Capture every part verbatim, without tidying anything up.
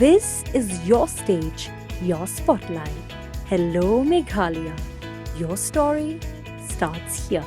This is your stage, your spotlight. Hello, Meghalaya. Your story starts here.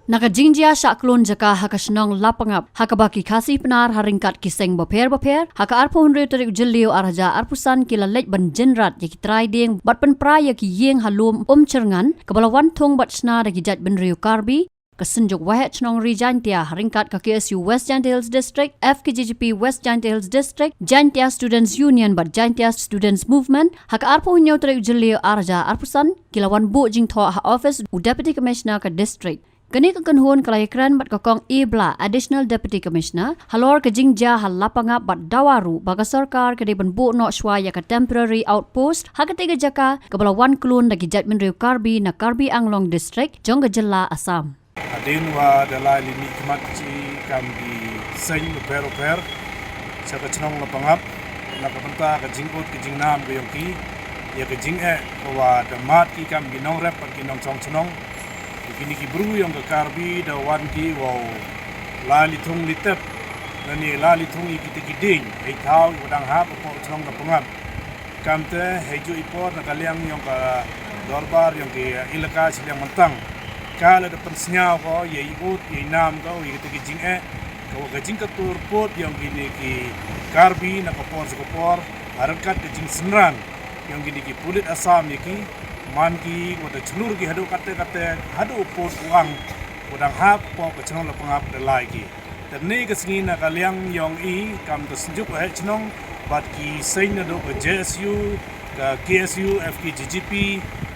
Na ka jingjia shah klun jaka ha ka shnong Lapangap, ha kaba ki Khasi Pnar ha ryngkat ki seng bapher bapher, ha ka arphew hynriew tarik u Jylliew ar hajar arphew san ki la leit ban jynrat ïa ki trai dieng bad pynpra ïa ki ïing ha lum Umchyrngan, kaba la wan thung bad shna da ki jaitbynriew Karbi, ka Synjuk Waheh Chnong Ri Jaintia ha ryngkat ka K S U West Jaintia Hills District, F K J G P West Jaintia Hills District, Jaintia Students Union bad Jaintia Students Movement, ha ka arphew hynñiew tarik u Jylliew ar hajar arphew san, ki la wan buh jingthoh ha office u Deputy Commissioner ka district. Kane ka kynhun ka la ïakren bad ka Kong A. Blah, Additional Deputy Commissioner, halor ka jingjia ha Lapangap bad dawa ruh ba ka sorkar ka dei ban buh noh shuwa ïa ka temporary outpost ha katei ka jaka kaba la wan klun da ki jaitbynriew Karbi na Karbi Anglong District jong ka jylla Assam. Hadien wa da lai limit khmat chi kam ki seng bapher bapher sha ka chnong Lapangap, na ka bynta ka jingkut ka jingnam ka ïong ki, ïa ka jingeh ka wa da mad ki kam ki nongrep bad ki nongchong chnong. Kini ki bru ïong ka Karbi da wan ki wow la li thung li tep, na ni la li thung ïa kita ki dieng hei thaw ïa ka dang hap hapoh chnong Lapangap. Kamte hei ju i por na ka liang ïong ka dorbar ïong ki, eh, ilaka chiliang mantang, ka la da pynsngew ko ïa i ut ïa i nam ko ïa kita ki jingeh ka wa ka jingkatur put ïong kini ki Karbi na ka por sha ka por, ha ryngkat ka jingsynran ïong kini ki pulit Assam ïa ki, man ki wa da chlur ki haduh kate kate, haduh put u ang wa dang hap hapoh ka chnong Lapangap da lai ki. Te ni ka sngi na ka liang ïong i kam ka Synjuk Waheh Chnong bad ki seng naduh ka J S U, ka K S U, F K J G P,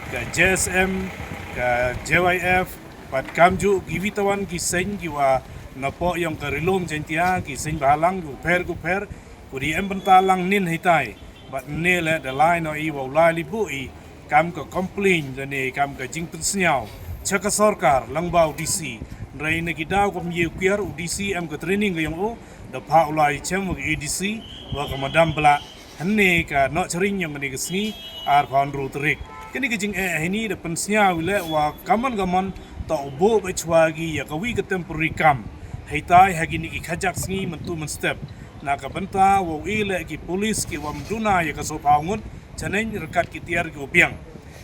ka J S M, ka J Y F, bad kam ju ki witawan ki seng ki wa napoh ïong ka Ri Lum Jaintia, ki seng bahalang ki pher ki pher, ku di em bynta lang nin hitai. Bad ne le da lai no i wow lai li buh i kam ka complain da ne kam ka jingpynsngew cha ka sorkar lang ba u D C. Rei na ki daw kam ïew kiar u D C em ka training ka ïong u, da pha u lai chem wa ka A D C wa ka Madam Blah. Hynne ka noh charing ïong kane ka sngi arphew hynriew tarik. Kane ka jingeh hini da pynsngew i le wa kamon kamon to u buh ba chwa ki ïa ka wi ka temporary camp. Hitai ha kini ki khajak sngi myntu mynstep. Na ka bynta wow i le ki pulis ki wam duna ïa ka sophaw ngut chaneng ryngkat ki tiar ki u biang.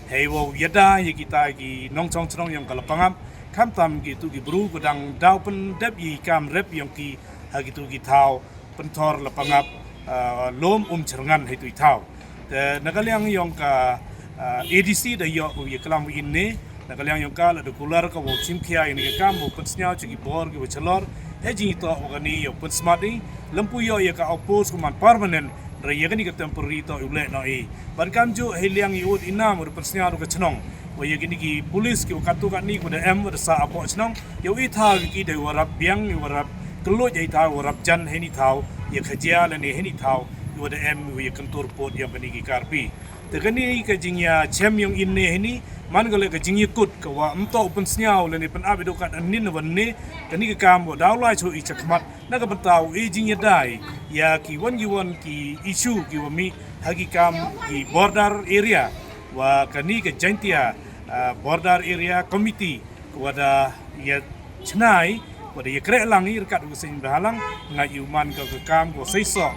Hei wow ïada ïa kita ki nongchong chnong ïong ka Lapangap, khamtam kitu ki bru ka dang daw pyndep ïa i kam rep ïong ki ha kitu ki thaw pynthor Lapangap, ah, Lum Umchyrngan hei tu i thaw. Te na ka liang ïong ka, ah, A D C da ïoh u ïa klam u in ne, na ka liang ïong ka la da kular ka wow chim khia ïa ni ka kam wow pynsngew cha ki bor ki wa chalor, hei jingitoh wa kani ïa u pynsmat i, lympu ïoh ïa ka outpost ka man permanent, rei ïa kani ka temporary toh u leh noh i. Bad kam ju hei liang i ut i nam u da pynsngew u ka chnong. Wa ïa kini ki pulis ki wa katu kani ki wa da em wa da sa apoh chnong. Ïa u i thaw ki da wa rap biang, i wa rap keluj i thaw, wa rap jan hei ni thaw, ïa khajia la ni hei ni thaw, i wa da em wa ïa kyntur put ïa kani ki Karbi. Te kani ka jingïa chem ïong in ne hini, man ka le ka jingïa kut ka wa ym toh u pynsngew le ni pynap i do kat anin wa ne, kani ka kam wa daw lai cho i chakhmat, na ka bynta u i jingïa dai, ïa ki wan ki wan ki issue ki wa mi, ha ki kam ki border area, wa kani ka Jaintia, ah, border area committee, ka wa da ïa chnai, wa da ïa kreh lang i ryngkat u seng bahalang, nga ïa u man ka ka kam, ka sei so,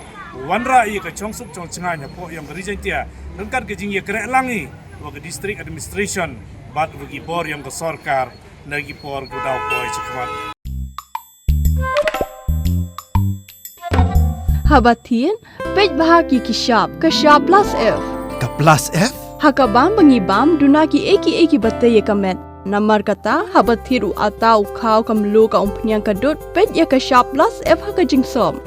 wanrah ïa ka chong suk chong chngaiñ hapoh ïong ka Ri Jaintia, ryngkat ka jingïa kreh lang i, wa ka district administration, bad wa ki bor ïong ka sorkar, na ki por ku daw poi chakhmat. Haba thied, peit bha ki ki shap, ka shap plus F. Ka plus F? Ha ka bam ba ngi bam, duna ki ei ki ei ki ba tei ïa ka met. Namar kata, haba thied u ata u khaw ka mluh ka umphniang ka dud, peit ïa ka shap plus F ha ka jingsop.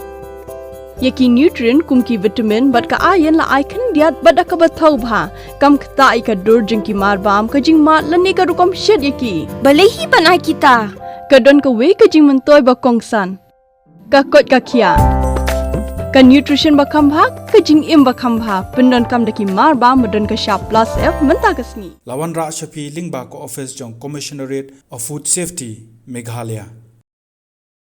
Ïa ki nutrient kum ki vitamin bad ka iron la ai khyndiat bad da kaba thaw bha. Kam ktah ïa ka dur jong ki mar bam, ka jingmad lane ka rukom shet ïa ki. Balei hi ban ai kita? Ka don kawei ka jingmyntoi ba kongsan. Ka koit ka khiah. Ka nutrition ba kham bha, ka jingim ba kham bha. Pyndonkam da ki mar bam ba don ka shap plus F mynta ka sngi. La wanrah sha phi lyngba ka office jong Commissionerate of Food Safety, Meghalaya.